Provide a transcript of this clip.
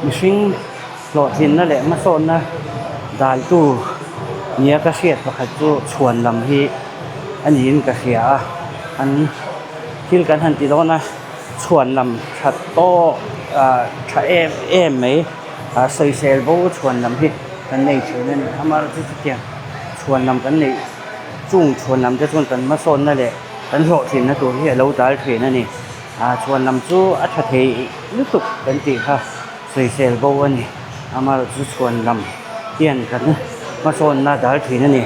Mihring hlawhtlinna leh hmasawnna daltu nia ka hriat pakhat chu chhuan lam hi a niin ka hria a an thil kan han ti dawn a chhuan lam that tawk ah tha em em mai ah sawisel bo chhuan lam hi kan nei thin a ni amaherawhchu chutiang chhuan lam kan neih chung chhuan lam te chuan kan hmasawnna leh kan hlawhtlinna tur hi a lo dal thin a ni. Ah chhuan lam chu a tha thei lutuk kan tih kha sawisel bo a ni amaherawhchu chhuan lam hian kan hmasawnna dal thin a ni.